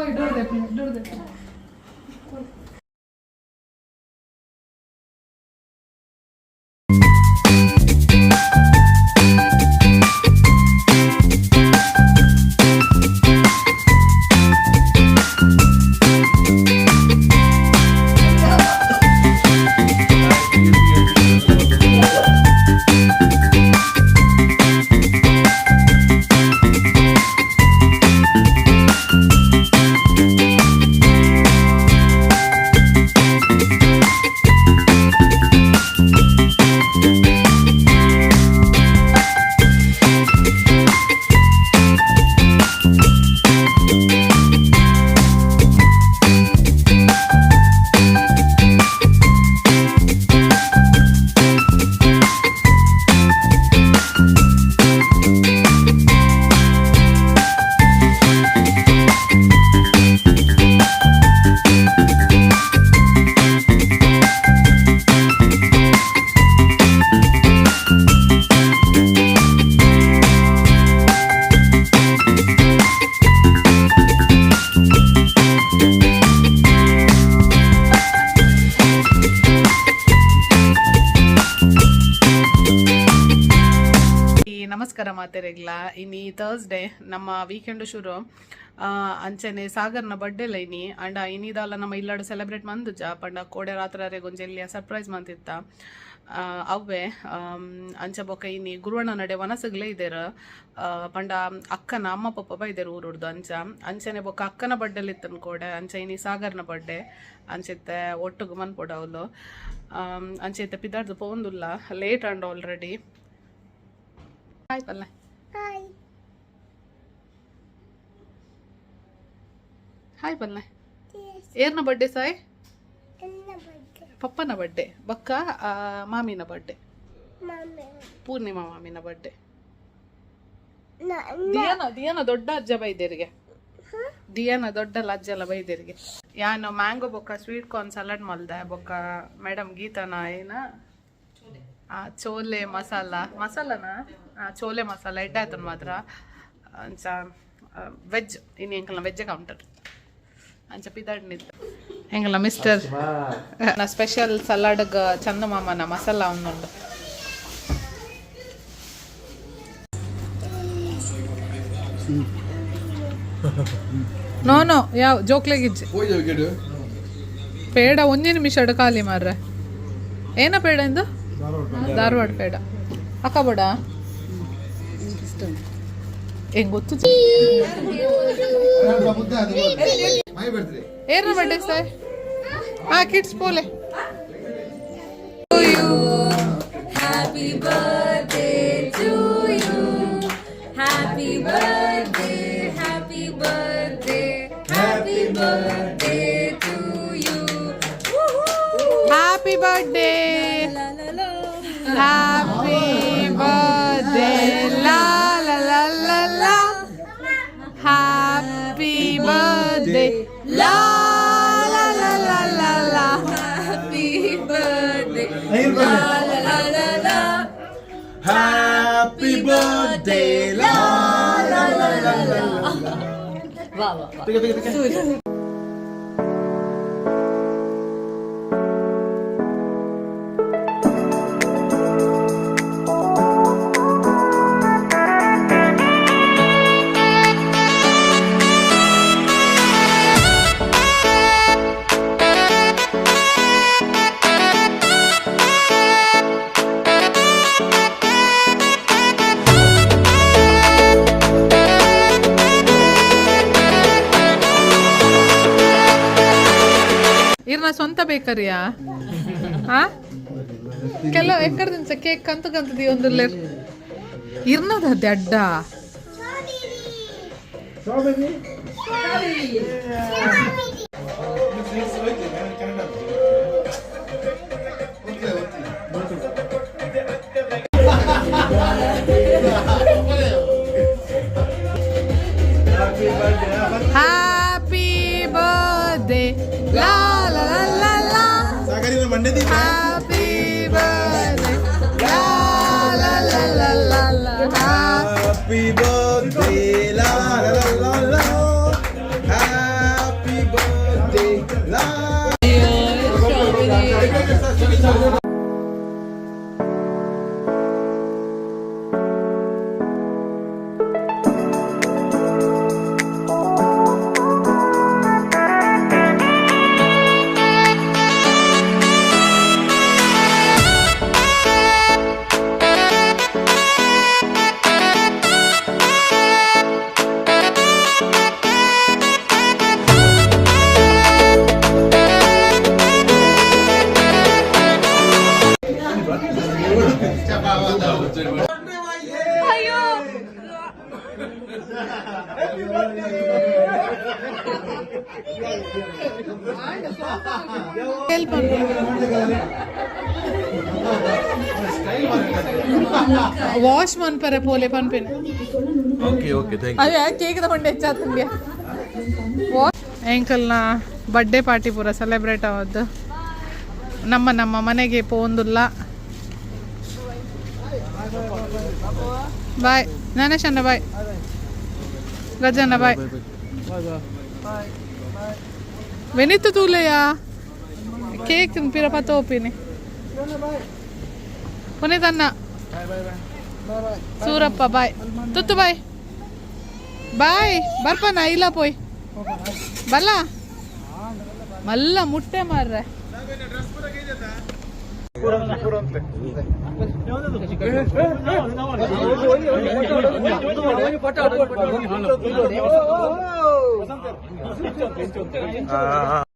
ಪೋಯ್, door ದೆಪ್ಪಿ, door ದೆಪ್ಪಿ. ಈ ನಮಸ್ಕಾರ ಮಾತೆರೆಗ್ಲ. ಇನಿ ಥರ್ಸ್ಡೇ, ನಮ್ಮ ವೀಕೆಂಡ್ ಶುರು. ಅಂಚನೆ ಸಾಗರ್ನ ಬರ್ಡೇ ಲೈನಿ ಅಂಡ ಇನಿದಾಲ ನಮ್ಮ ಇಲ್ಲಡ ಸೆಲೆಬ್ರೇಟ್ ಮಂದುಜ ಪಂಡ ಕೋಡೆ ರಾತ್ರಿ ಒಂಜಿ ಎಲ್ಲಿಯ ಸರ್ಪ್ರೈಸ್ ಮಂತಿತ್ತ ಅವ್ವೆ. ಅಂಚ ಬೊಕ ಇನಿ ಗುರುವಣ್ಣ ನಡೆ ವನಸುಗ್ಲೇ ಇದ್ದೇರು. ಪಂಡ ಅಕ್ಕನ ಅಮ್ಮ ಪಪ್ಪ ಬೈದೇರು ಊರುಡ್ದು. ಅಂಚ ಅಂಚನೆ ಬೊಕ್ಕ ಅಕ್ಕನ ಬರ್ಡೇಲಿ ಇತ್ತನ್ ಕೋಡೆ. ಅಂಚ ಇನಿ ಸಾಗರ್ನ ಬರ್ಡೇ ಅಂಚಿತ್ತೆ ಒಟ್ಟುಗು ಮನ್ಪೊಡು ಅವಳು. ಅಂಚ ಇತ್ತೆ ಪಿದಾರ್ದು ಪೋಂದುಲ್ಲ, ಲೇಟ್ ಅಂಡ್ ಆಲ್ರೆಡಿ. ಹಾಯ್ ಪಲ್ಲೆ. ಹಾಯ್. ಹಾಯ್ ಪಲ್ಲೆ. ಏರ್ನ ಬರ್ಡೇ ಸಾಯ್? ಎನ್ನ ಬಗ್ಗೆ? ಪಪ್ಪನ ಬರ್ಡೇ, ಬಕ್ಕ ಮಾಮಿನ ಬರ್ಡೇ. ಮಮ್ಮಿ. ಪೂರ್ಣಿಮಾ ಮಾಮಿನ ಬರ್ಡೇ. ನನ್ನ. ದಿಯಾನ, ದಿಯಾನ ದೊಡ್ಡ ಅಜ್ಜ ಬೈದೇರಿಗೆ. ದಿಯಾನ ದೊಡ್ಡ ಅಜ್ಜಲ ಬೈದೇರಿಗೆ. ಯಾನು ಮ್ಯಾಂಗೋ ಬೊಕ್ಕ ಸ್ವೀಟ್ ಕಾರ್ನ್ ಸಲಾಡ್ ಮಲ್ದೆ. ಬೊಕ್ಕ ಮೇಡಮ್ ಗೀತಾನ ಏನ ಚೋಲೆ ಮಸಾಲ, ಮಸಾಲನಾ? ಚೋಲೆ ಮಸಾಲ ಎಡ್ಡೆ ಆಯ್ತು ಮಾತ್ರ. ಅಂಚ ವೆಜ್ ಇನ್ನು ಎಂಕಲ್ನ ವೆಜ್ ಕೌಂಟರ್. ಅಂಚ ಪಿದಾಡ್ನಿತ್ತು ಎಂಕಲ್ನ ಮಿಸ್ಟರ್ ನಾ ಸ್ಪೆಷಲ್ ಸಲಾಡ್ಗ್ ಚಂದಮಾಮನ ಮಸಾಲ ಒಂದುಂಡು. ನೋ ನೋ, ಯಾವ ಜೋಕ್ಲೆಗಿಜ್ಜಿ. ಪೇಡ ಒಂಜಿ ನಿಮಿಷ ಖಾಲಿ ಮಾರ್ರೆ. ಏನ ಪೇಡ ಇಂದು? ಧಾರವಾಡ ಪೇಡ. ಅಕ್ಕ ಬೋಡ ಹೆಂಗ್ ಗೊತ್ತು? ಏನ ಬರ್ಡೇ ಸರ್? ಹಾ, ಕಿಡ್ಸ್ ಪೋಲೆ. Happy birthday to you. Happy birthday, happy birthday, happy birthday to you. Happy birthday. La la la. Happy birthday, ಲಾ ಲಾ ಲಾ ಲಾ ಲಾ. ಹ್ಯಾಪಿ ಬರ್ಡೇ, ಲಾ ಲಾ ಲಾ ಲಾ ಲಾ ಲಾ. Happy birthday. La la la la la. Happy birthday, la la la la la. Wow, wow, wow. ತೆಗೆ, ತೆಗೆ, ತೆಗೆ. ಇರ್ನ ಸ್ವಂತ ಬೇಕರಿಯಾ? ಹಾ, ಕೆಲವು ಎಕ್ಕಡ ದಿಂಚ ಕೇಕ್ ಕಂತು ಕಂತು ಒಂದುಲ್ಲೇರ್ ಇರ್ನದ ಅಡ್ಡ. ಸ್ಟ್ರಾಬೆರಿ. ಸ್ಟ್ರಾಬೆರಿ. ಹ್ಯಾಪಿ ಬರ್ಡೇ, ಲಾ ಲಾ ಲಾ ಲಾ ಲಾ. ಸಾಗರಿನ ಮಂಡ್ಯದಿ. ಹ್ಯಾಪಿ ಬರ್ಡೇ, ಲಾ ಲಾ ಲಾ ಲಾ ಲಾ ಲಾ. ಹ್ಯಾಪಿ ಬರ್ಡೇ, ಲಾ ಲಾ ಲಾ ಲಾ. ವಾಶ್ ಮನ್ಪರೆ ಪೋಲೆ ಪನ್ಪಿನ. Okay okay, thank. ಅದೇ ಕೇಕ್ ತಗೊಂಡೆ ಹೆಚ್ಚಾತಂಗೆ. ಎಂಕಲ್ನ ಬರ್ಡೇ ಪಾರ್ಟಿ ಪೂರ ಸೆಲೆಬ್ರೇಟ್ ಆವದ್ದು ನಮ್ಮ ನಮ್ಮ ಮನೆಗೆ ಪೋಂದುಲ್ಲ. ಬಾಯ್ ಜ್ಞಾನೇಶಣ್ಣ, ಬಾಯ್ ಗಜಣ್ಣ, ಬಾಯ್ ವೆನಿತ್ತು ತೂಲೆಯ ಕೇಕ್ ಪಿರ ಪತ್ತ ಒಪ್ಪಿನಿ. ಪುನೀತಣ್ಣ, ಸೂರಪ್ಪ ಬಾಯ್, ತುತ್ತು ಬಾಯ್ ಬಾಯ್. ಬರ್ಪನ ಇಲ್ಲ ಪೋಯ್ ಬಲ್ಲ ಮಲ್ಲ ಮುಟ್ಟೆ ಮಾರ್ರೆ. You.